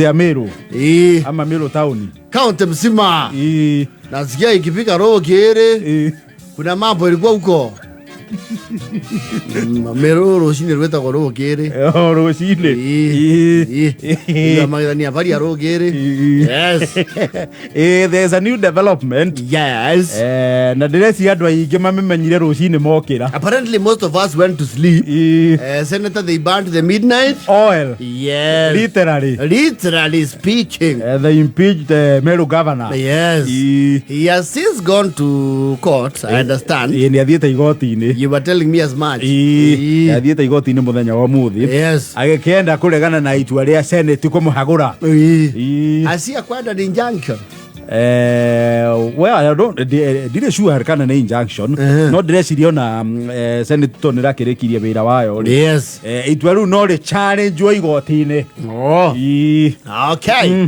Ya Meru. Ĩĩ. Ama Meru town. Kaunti mzima. Ĩĩ. Nasikia ikifika roho kĩrĩ. Ĩĩ. Kuna mambo ilikuwa huko. Meru rũcinĩ rwĩtagwo roho kĩrĩ. Oh, rũcinĩ. Ĩĩ. Ĩĩ. Ĩĩ. Magithania habari ya roho kĩrĩ. Ĩĩ. Yes. Ĩĩ, there's a new development. Yes. Eh, na ndĩreciria andũ aingĩ mamĩmenyire rũcinĩ mokĩra. Apparently most of us went to sleep. Ĩĩ. Senator, they burned the midnight. Oil. Yes. Literally. Literally speaking. They impeached the Meru governor. Yes. Ĩĩ. He has since gone to court, I understand. Ĩĩ, nĩ athiĩte igoti-inĩ. You were telling me as much. Ĩĩ, Ĩĩ. athiĩte igoti-inĩ mũthenya wa ũmũthĩ. Yes. Agĩkĩenda kũregana na itua rĩa Senate kũmũhagũra. Ĩĩ. Ĩĩ. Has he acquired an injunction? Well, I don't, ndirĩ sure kana nĩ injunction. No ndĩreciria ona Senate tondũ nĩrakĩrĩkirie wĩra wayo rĩ. Yes. Itua rĩu no rĩ challenge igoti-inĩ. Oh. Ĩĩ. Okay.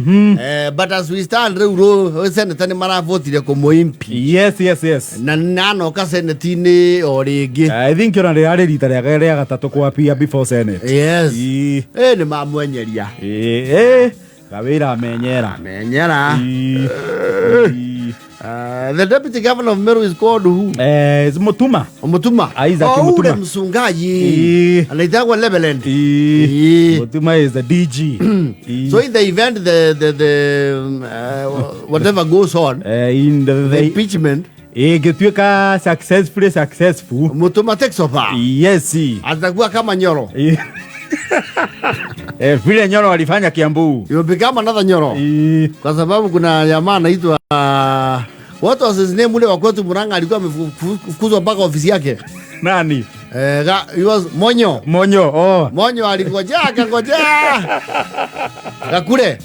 But as we stand rĩu senator nĩ maravotire kũmũimpi. Yes. Na nanoka senate-inĩ o rĩngĩ. I think ona rĩrarĩ rita rĩake rĩa gatatũ kwapia before Senate. Yes. Ĩĩ. Ĩ nĩ mamwenyeria. Ĩĩ, ĩĩ, kawĩra amenyera. Menyera. Ĩĩ. Ĩĩ. The deputy governor of Meru is called who? Mutuma. Mutuma. Isaac Oh, Mutuma. ule msungaji. Ĩĩ. Anaitagwa Leveland. Ĩĩ. Ĩĩ. Mutuma is the DG. Ĩĩ. So in the event the whatever goes on, In the the impeachment, ĩngĩtuĩka successfully successful. Mutuma takes over. Yes. Atakuwa kama Nyoro. Ĩĩ. Vile Nyoro alifanya Kiambu. He will become another Nyoro. Ĩĩ. Kwa sababu kuna jamaa anaitwa what was his name ule wa kwetu Murang'a alikuwa amefukuzwa mpaka ofisi yake. Nani? He was Monyo. Monyo. Oh. Monyo alingoja akangoja. Gakure.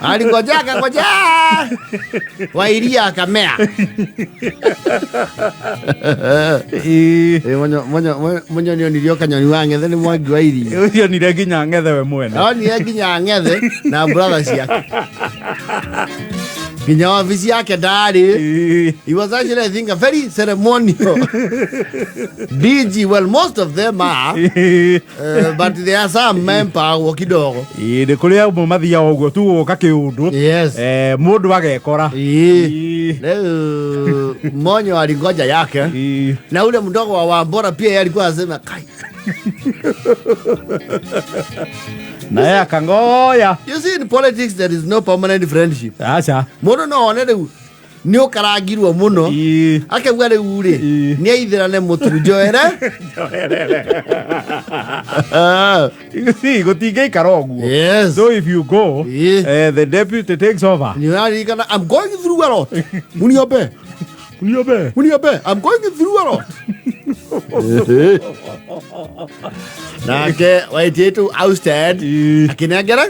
Alingoja akangoja. Wairia akamea. Ĩĩ. Monyo Monyo Monyo nĩ onirio kanyoni wa ng'ethe nĩ Mwangi wa Iria. Ũcio nire nginya ng'ethe we mwene. Onire nginya ng'ethe na brother ciake. Nginya ofisi yake ndarĩ. Ĩĩ. He was actually, I think, a very ceremonial DG. Well, most of them are, Ĩĩ. but there are some member kidogo. Ĩĩ, nĩ kũrĩ amwe mathiaga ũguo tu gũka kĩũndũ. Yes. Mũndũ agekora. Ĩĩ. Ĩĩ. Leo Monyo alingoja yake Ĩĩ. na ule mdogo wa Wambora pia yeye alikuwa anasema kai. Naye akangoya. You see, in politics there is no permanent friendship. Aca. Mũndũ no one rĩu nĩ ũkarangirwo mũno Ĩĩ. akauga rĩu rĩ Ĩĩ. nĩ aithĩrane mũtu njoere. You see, gũtingĩikara ũguo. Yes. So if you go, Ĩĩ. the deputy takes over. Nĩũraririkana I'm going through a lot. Muniombe. Niombe. Muniombe. I'm going through a lot. Nake Waititu ousted Ĩĩ. akinengera.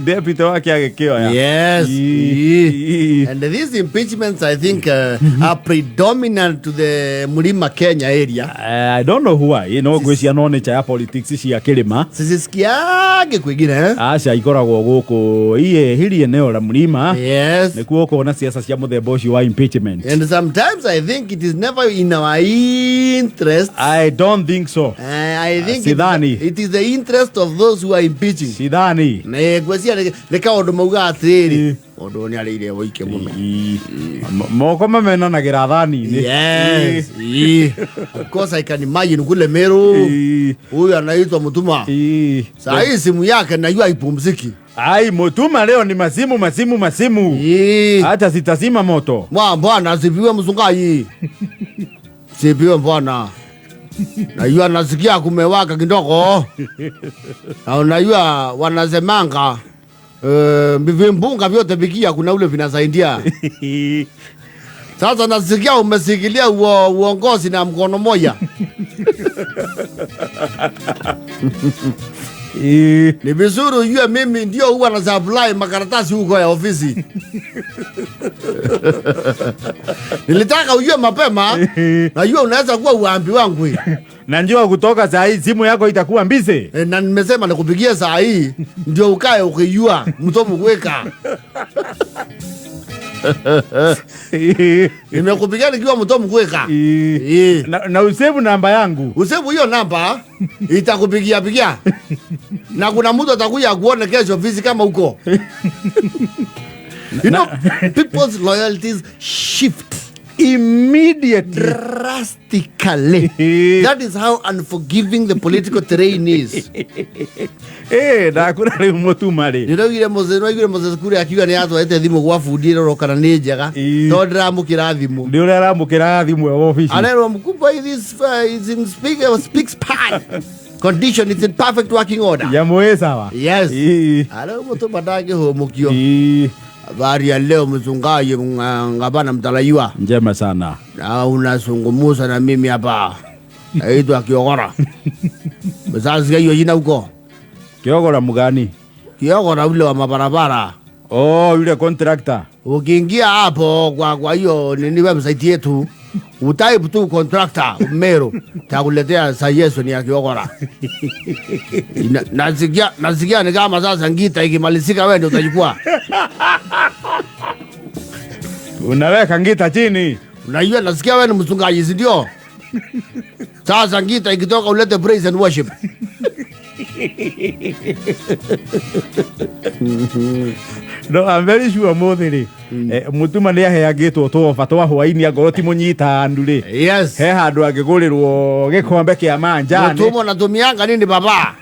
Deputy wake agĩkĩoya. Yes. Ĩĩ. Ĩĩ. And these impeachments, I think, are predominant to the Mlima Kenya area. I don't know why no ngwĩcia no nature ya politics cia kĩrĩma. Sisisikiage kwingine eh? Aca ikoragwo gũkũ iye hili eneo la mlima. Yes. Nĩkuo ũkona siasa cia mũthemba ũcio wa impeachment. And sometimes I think it is never in our interest. I don't think so. I think Sidhani. it is the interest of those who are impeaching. Sidhani. Nĩ ngwĩciria nĩ kaũndũ mauga atĩrĩrĩ Ĩĩ. mũndũ ũyũ nĩ arĩire woike mũno. Ĩĩ. Moko mamenanagĩra thani-inĩ. Yes. Ĩĩ. Of course I can imagine kule Meru Ĩĩ. huyu anaitwa Mutuma. Ĩĩ. Saa hii simu yake najua haipumziki. Ai, Mutuma leo ni masimu masimu masimu. Ĩĩ. Hata sitazima moto. Mwa bwana asifiwe msungaji. Sifiwe bwana. Najua nasikia kumewaka kidogo. Na unajua wanasemanga vimbunga vyote vikia kuna ule vinasaidia. Sasa nasikia umesikilia uongozi na mkono moja. Ĩĩ. Ni vizuri ujue mimi ndio huwa na supply makaratasi huko ya ofisi. Nilitaka ujue mapema, najua unaweza kuwa uambi wangu hii. Na njua kutoka saa hii simu yako itakuwa busy. Na nimesema nikupigie saa hii ndio ukae ukijua mtomo kuweka. Nimekupigia nikiwa mtomo kuweka. Na usevu namba yangu. Usevu hiyo namba itakupigia pigia. Na kuna mtu atakuja akuone kesho ofisi kama huko. You know, people's loyalties shift Immediately. Drastically. That is how unforgiving the political terrain is. Ndakũra rĩu mũtuma rĩ. Nĩraugire Moses, nĩwaiguire Moses Kuria akiuga nĩ atwarĩte thimũ gwa bundi ĩrorwo kana nĩ njega, tondũ ndĩramũkĩra thimũ. Nĩ ũrĩa aramũkĩra thimũ e obici. Arerwo mkubwa, this is in speak span condition, it's in perfect working order. Nyamũ ĩ sawa. Yes. Arerwo mũtuma ndangĩhũmũkio. Habari ya leo mchungaji ngabana mtarajiwa. Njema sana. Na unazungumza na mimi hapa. Naitwa Kiogora. Sasa hiyo jina huko. Kiogora mgani? Kiogora ule wa mabarabara. Oh, yule contractor. Ukiingia hapo kwa hiyo nini website yetu, utype tu contractor Meru, takuletea suggestion ya Kiogora. Nasikia ni kama sasa ngita ikimalizika wewe ndio utachukua. Unaweka ngita chini. Unajua nasikia wewe ni mchungaji, si ndio? Sasa ngita ikitoka ulete praise and worship. No, I'm very sure mũthĩ rĩ, mũtuma nĩ aheangĩtwo twoba twa hwainĩ angorwo ti mũnyitanu rĩ. Yes. He handũ angĩgũrĩrwo gĩkombe kĩa manjani. Mũtuma unatumianga nini baba?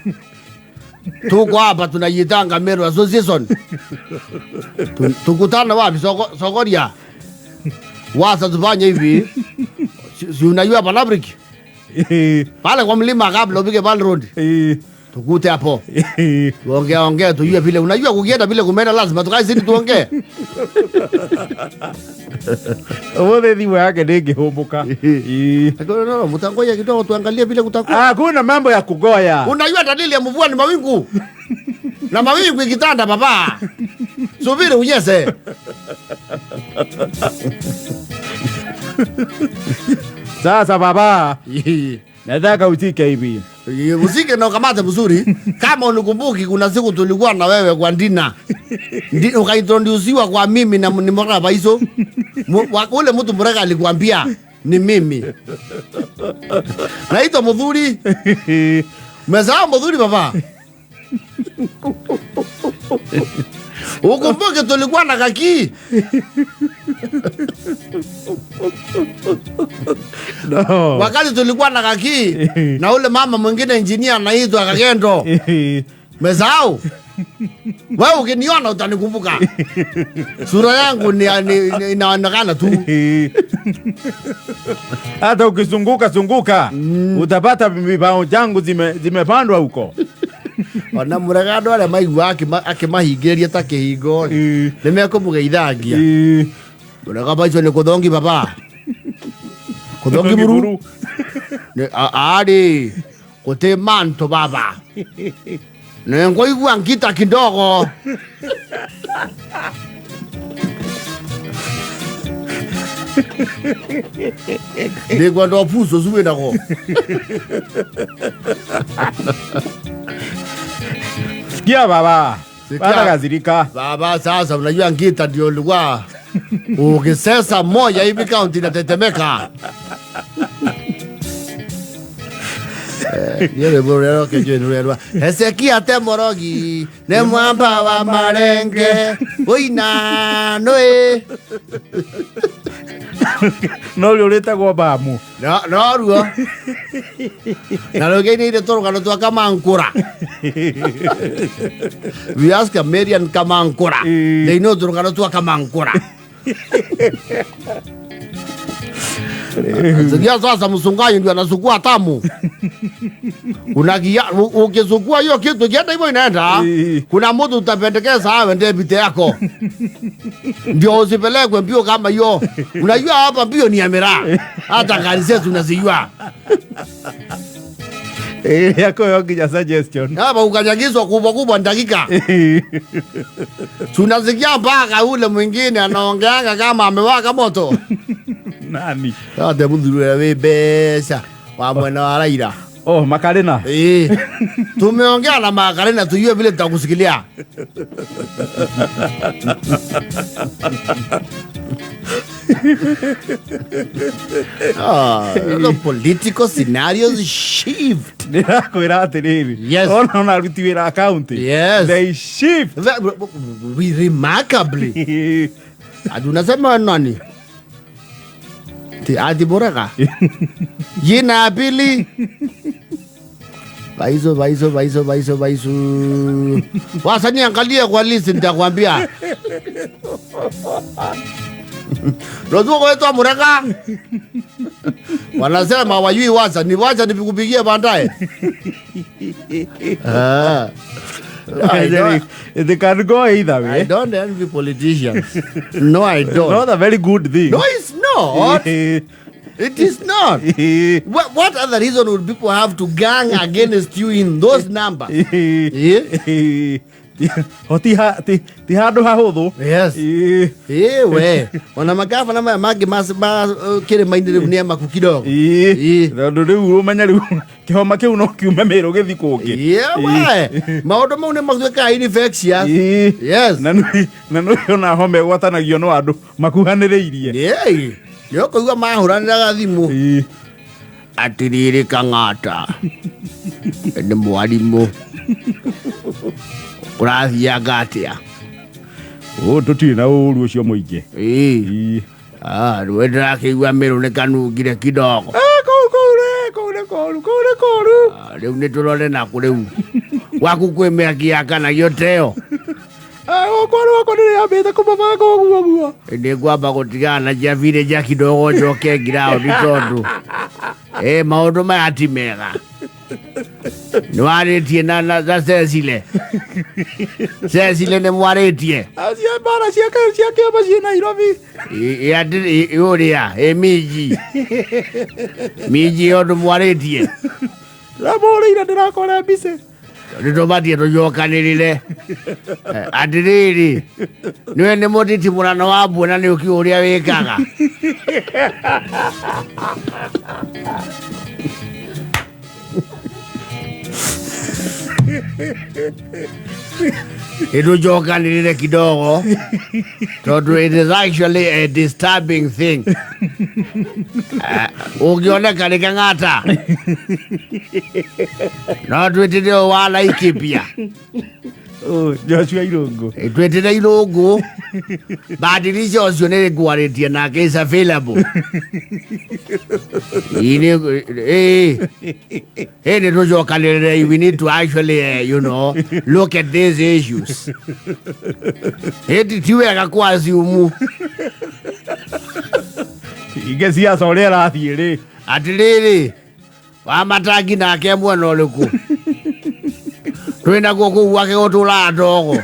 Tuko hapa tunajitanga Meru Association. Tukutana wapi? Sogoria. Wasa tufanye hivi. Si unajua Panabrik? Pale kwa mlima kabla upige pale road. Tukute hapo. Tuongee ongea tujue vile. Unajua kukienda vile kumeenda lazima tukae chini tuongee. Wewe thimu yake ndingĩhũmũka. Lakini no, mtangoja kidogo tuangalie vile kutakuwa. Hakuna mambo ya kugoya. Unajua dalili ya mvua ni mawingu. Na mawingu ikitanda baba. Subiri unyeshe. Sasa baba. Nataka utike hivi. Usike na ukamate mzuri. Kama unikumbuki kuna siku tulikuwa na wewe kwa Ndina. Ukaintroduciwa kwa mimi na ni Murega Baiso. Ule mtu Murega alikuambia ni mimi. Naitwa Muthuri. Umesahau Muthuri baba? Ukumbuke tulikuwa na kaki. No. Wakati tulikuwa na kaki na ule mama mwingine engineer anaitwa Kagendo. Umesahau? Wewe ukiniona utanikumbuka. Sura yangu ni inaonekana tu. Hata ukizunguka zunguka utapata vibao jangu zimepandwa huko. Ona Murega andũ arĩa maigua akĩmahingĩrĩria ta kĩhingo rĩ, nĩ mekũmũgeithangia. Murega baico nĩ kũthongi baba. Kũthongi buru. Arĩ gũtĩ manto baba. Nĩ ngũigua ngita kidogo. Nĩ ngwenda ũbuco ũcio wĩnago. Sikia baba. Baba kazirika. Baba sasa unajua ngita ndio ulikuwa ukisesa moja hivi kaunti inatetemeka. Yeye bora ke jwe. Hezekia Temorogi ne mwamba wa marenge oina noe. No uretagwo bamu. No no ruo. Na rugeni ile torugano twa Kamankura. We ask Marian Kamankura. They know torugano twa Kamankura. Sikia sasa msungaji ndio anasukua tamu. Unagia ukisukua hiyo kitu kienda hivyo inaenda. Kuna mtu utapendekeza awe ndiye bite yako. Ndio usipelekwe mbio kama hiyo. Unajua hapa mbio ni ya miraa. Hata gari zetu unazijua. Yako yogi suggestion. Hapa ukanyagizwa kubwa kubwa dakika. Tunasikia mpaka ule mwingine anaongeanga kama amewaka moto. Nani? Ate muthuri we mbeca wa mwena wa Raila. Oh, Makarena. Tumeongea na Makarena tujue vile tutakusikilia. Ah, the political scenarios shift. Ndĩrakwĩra atĩrĩrĩ, Yes. ona aruti wĩra a county, Yes. they shift. We remarkably. Ati unasema nani? Ati Borega. Jina ya pili. Vaiso, vaiso, vaiso, vaiso, vaiso. Wasa niangalie kwa list nitakwambia. Rozuko wetu Murega. Wanasema wajui wasa, ni wacha nikupigie baadaye. Ah. I don't, They can go either I way. don't envy politicians. No, I don't. Not a very good thing. No, it's not. It is not. What other reason would people have to gang against you in those numbers? Yeah? Ho ti handũ hahũthũ. Yes. Ĩ. Eh, we. Ona magavana maya mangĩ ma kĩrĩma-inĩ rĩu nĩ amaku kidogo. Ĩ. Ĩ. Tondũ rĩu ũmenye rĩu kĩhoma kĩu no kiume Mĩrũ gĩthi kũngĩ. Yeah, we. Maũndũ mau nĩ matuĩkaga infectious. Ĩ. Yes. Na nĩ ona homa ĩgwatanagio no andũ makuhanĩrĩirie. Yeah. Nĩ ũkũigua mahũranĩraga thimũ. Ĩ. Atĩrĩrĩ Kang'ata. Nĩ mwarimũ. Ũrathianga atĩa? Ũ tũtirĩ na ũru ũcio mũingĩ. Ĩ. Ĩ. Ah, rĩu ndĩrakĩigua Mĩrũ nĩ kanungire kidogo. Eh, kũu kũu rĩ, kũu nĩ kũru, kũu nĩ kũru. Ah, rĩu nĩ tũrore naku rĩu. Gwaku kwĩ mĩaki yakanagio teo. Ah, gwakwa rwakwa nĩrĩambĩte kũmabanga ũguo ũguo. Nĩ ngwamba gũtigana na Javire ja kidogo njoke ngiraũndi tondũ maũndũ maya ti mega. Nĩ warĩtie na Cecile. Cecile nĩ mwarĩtie. Acio mbara cia kĩama ciĩ Nairobi. Ũrĩa ĩ minji. Minji ĩyo ndũmwarĩtie. Ndĩramũhũrĩire ndĩrakora mbica. Nĩ tũbatiĩ tũcokanĩrĩre. Atĩrĩrĩ, nĩwe nĩ mũtitimũrano wa mbue na nĩ ũkĩũĩ ũrĩa wĩkaga. Nĩ tũcokanĩrĩre kidogo tondũ it is actually a disturbing thing. Ũngĩoneka nĩ Kang'ata no twĩtĩre ũyũ wa Laikipia. Oh, Joshua Irũngũ. Twĩtĩre Irũngũ. Badilisha ũcio nĩ ngwarĩtie nake is available. Nĩ tũcokanĩrĩre, we need to actually, look at these issues. Ĩ ti wega kwa assume. Inge siasa ũrĩa ĩrathiĩ rĩ. Atĩrĩrĩ, wa matangi nake mwena ũrĩkũ? Twĩnaguo kũu gwake gũtũraga ndogo.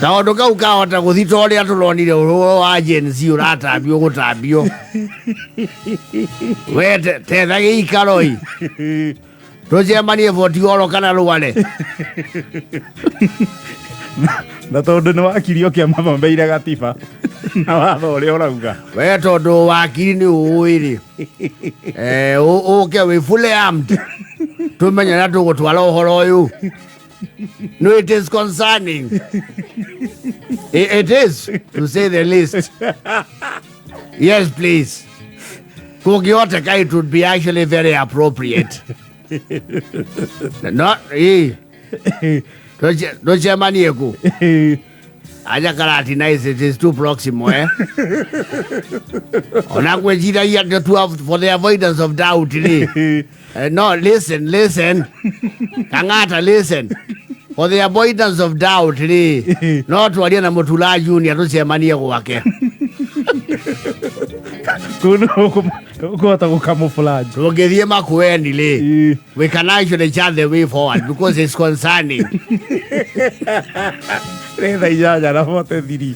Kaũndũ kau kahota gũthiĩ ta ũrĩa tũronire ũhoro wa Gen Z ũratambio gũtambio. We tetha gĩikaro ĩ. Tũcemanie Fort Oro kana Rware. Na tondũ nĩ wakiri ũkĩamathomeire gatiba na watho ũrĩa ũrauga. We tondũ wakiri nĩ ũĩ rĩ. Ũke wĩ fully armed. Tũmenye ũrĩa tũgũtwara ũhoro ũyũ. No, it is concerning. It is, to say the least. Yes, please. Kũngĩhoteka, it would be actually very appropriate. No, Tũcemanie kũ? Aja Karatina it is too proximo, eh? Ona gwĩciragia to have, for the avoidance of doubt rĩ. No, listen, listen. Kang'ata, listen. For the avoidance of doubt rĩ, no twarie na Mũtula Junior tũcemanie gwake. Kũu nĩ ũkũhota gũcamouflage. Tũngĩthiĩ Makueni rĩ, we can actually chart the way forward because it's concerning. Rĩ thaa 8:43.